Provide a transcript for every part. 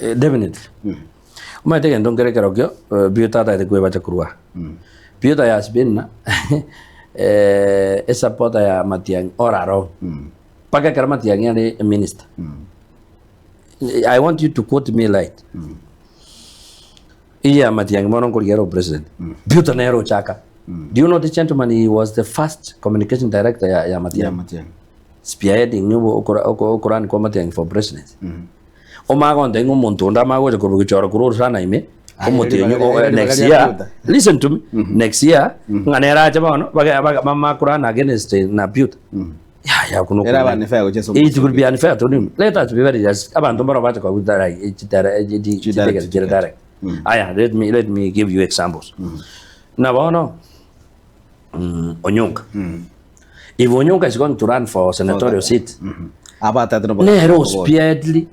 Definitely. Omanyete egento nkere ekerokio, Beauty atagete kwebacha korwa aa. Beauty has been a supporter ya Matiang'i all along. Mpaka ekero Matiang'i are a minister. I want you to quote me right. Iye ya Matiang'i bono nkorigia ere opresident. Beauty nere ochaka. Do you know this gentleman he was the first communication director ya, ya Matiang'i. Ya Matiang'i. Spearheading okorani kwa Matiang'i for presidency. Omanye gontebia ng'a omonto onde amanye gocha korwa gochora korwa orosana ime, omotienyi o- eh, next year, listen to me, next year, ng'a nere ache bono, bage- bage- bamanye korana against na Peter. Yaya, okwo Ere nokobua. abe unfair gochia ase It will be unfair to him. Let us be very just. Abanto mbaro bache koa direct, chidire- chi- Chi chitigere direct chire ticket. direct. Aya, let me, let me give you examples. Na bono, Onyonka. If Onyonka is going to run for senatorial seat, Abatate no nere ospiedli,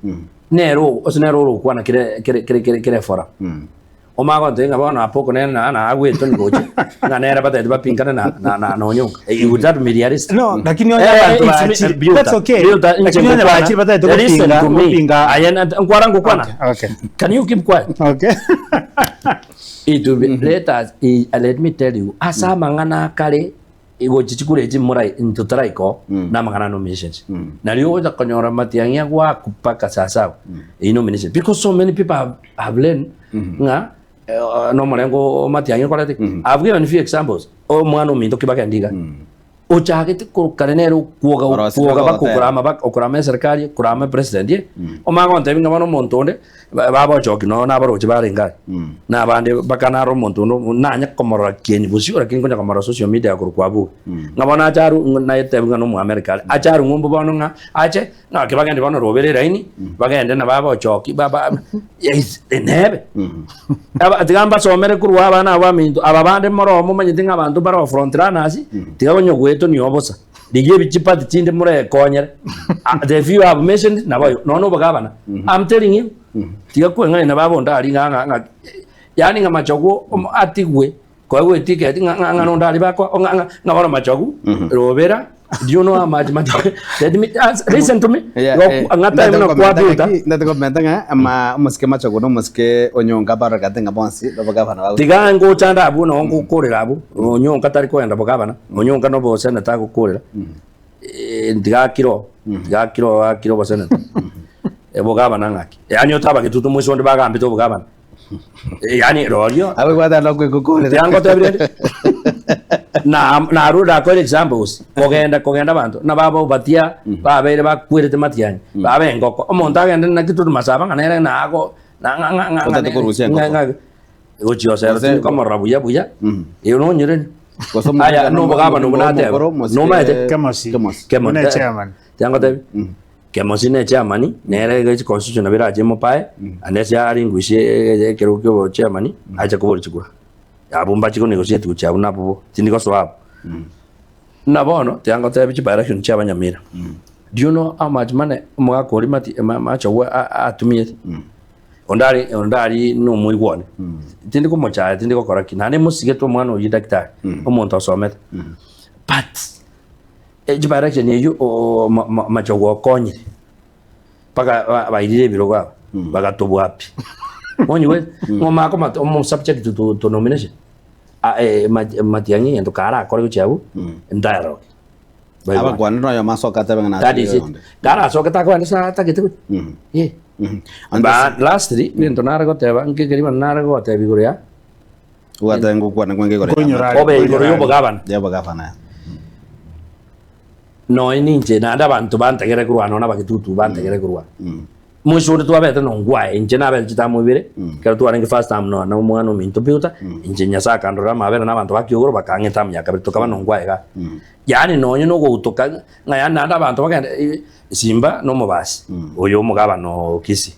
nere ose nere orokwana kere kere kere kere kere fora. Omanye gontebia ng'a bono Apoko nere na na agwetwe nigocha ng'a nere batete bapinkane na na na na Onyonka. Eh, would that be realistic? No, lakini onye Eh, abanto it's me- bachire- Beauty, that's okay. Beauty, inche Lakini onye ngokwana. bachire batagete Listen gopinga- to me. gopinga- Aye, na- nkwara ngokwana. Okay, okay. Can you keep quiet? Okay. It will be, let us, eh, let me tell you, ase amang'ana akare gochi chikura echi morai intwe toraika oo, na amang'ana a nominations. Nario ogocha konyora matiang'i agoakwa mpaka sasa aba, eyio nomination. Because so many people have, have learned ng'a eh, nomorengo o matiang'i okorete ki. I've given few examples, omwana ominto Kibaki iga, ochagete korwa kare nere okwoga Orosire okwoga mpaka ogotera. okorama mpaka okorama eserikari, okorama epresident eh, omanye gontebia ng'a bono omonto onde ba- babochoki nonye nabaroche barenge aria, na abande mpaka naro omonto onde omo nanye komorora kieni bosio lakini nkonya komorora social media korwa kwa buga. Ng'a bono ache arwe ng'a nayetebi ng'a nomoamerika are, ache arwe ng'umbu bono ng'a ache ng'aki bagende bono robere eraini, bagende na babochoki ba ba yes nebe. Aba tiga mbasomere korwa abana aba baminto, aba bande moroo momanyete ng'a abanto mbare front runners, tiga onye goetonia obosa. Rigia ebichipati chinde morekonyere. Ah, the few I have mentioned naboigo, nonya obogabana. I'm telling you, tiga kweng'aina baba onde aria ng'a ng'a ng'a yaani ng'a machogu omo atigwe koegwa eticket ng'a ng'a ng'a nonde aria bakoa ng'a ng'a ng'a bono machogu robera do you know how much machogu let me ask, listen to me Yeah, Goku- eh, ng'a time ndate na komenta kwabuta ng'aki- ndate komenta ng'a ama omosike machogu na omosike onyonka barorokate ng'a bonsi nobogabana bago tiga ngocha nde abwo noo ngokorera abwo onyonka tari kogenda bogabana onyonka nobo senator agokorera Eh, tiga akire oo tiga akire oo akire obosenator obogabana ng'aki yaani otabagete omoisia onde bagambete obogabana Yaani rorio Abwo gwatanda okwekukorera. Tiga ngotebi rende na narure nakoire examples kogenda kogenda abanto na baba obatia babeire bakwerete matiang'i babe engoko omonto agende naki tore masaba ng'a nere nago na ng'a ng'a ng'a Otagete korusia engoko. ng'a ng'a gochia osero Gose- tindi komorora buya buya eyo nonyereri Gose aya nobogabana obwo nateba omokoro, omosike- nomaete Kemosi. Kemosi. Kemo- Buna chairman. Tiga ngotebi Kemosi ne chairman, nere iga chiconstitution nabo erache emopae, unless aringuisie ekerogo kia obochairman, ache koboria chikura. Abwo mbache konegotiate gochia abwo nabwo bo, tindi gosoa abwo. Buna bono, tiga ngotebi chi by election chia abanyamira, do you know how much money omogaka oria mati machogwa atumiete? Onde are onde aria na omoigwa one, tindi komochaya tindi gokora ki, naende mosigete omwana oyio daktari, omonto osomete, but. Echibarection eyio machogu okonyire mpaka bairire ebirogo aba bagatobua pi onyigwete ng'o akoma omo subject to, to nomination Matiang'i egento karakore gochia abwo dialogue Abakwane noyo masoka atebe ng'a That is it. Karasoke takoenda ase atagete gochia. Yeah. But lastly, egento nare goteba nkekeri buna nare goteba igoro ya Gwateba ngokwana kwange igoro ya Nkoinyora obe igoro y'obogabana. ya obogabana. Nonya ninche naende abanto bantegere korwa nonya abagetutu bantegere korwa. Moise onde twabete nongwae inche nabete chitamu ibere ekero twarenge first term nonya na omwana ominto Peter inche Nyasaye akandorera amabera na abanto ba kiogoro bakang'a etamu ya kabere tokaba nongwae igaa. Yaani nonya na ogotuka ng'a yaani naende abanto bagende Simba na omobasi oyo omogabana o Kisii.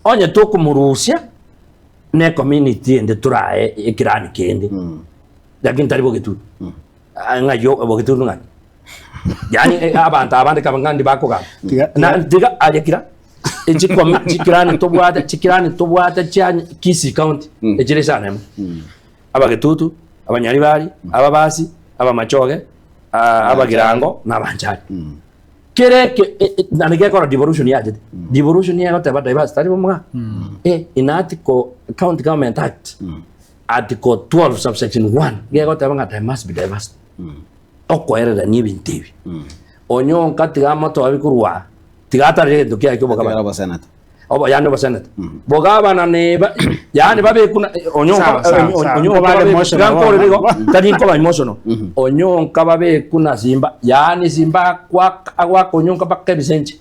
Onye tokomorusia ne community ende torae ekirani kende lakini tari bogetutu Ah, ng'ai o- bogetutu ng'aki yaani eh, abanto abande kaba ng'andi bakogamba Tiga- Na- tiga aye kira Echikomi- chikirani tobwate chikirani tobwate chia Kisii county echire sana emo abagetutu abanyaribari ababasi abamachoge ah, abagirango na abanchari. Kere eke e- e- nani gekora devolution yachete. Devolution egoteba diversity tari bo moga. Eh, in article county government act article 12 subsection 1 gegoteba ng'a there must be diversity. Okoererania ebinto ebi. Onyonka tiga amotobi korwa aa, tiga atarire egento kiaye kia Tigara obogabana. oboseneta. Obo yaani oboseneta. Bogabana neba yaani babekuna onyonka Sawa, sawa, sawa. onyonka Nkobare babe- emotional tiga nkorere igo, bono. tari nkoba emotional. Onyonka babekuna simba yaani simba akwaka agwaka onyonka mpaka ebisenche.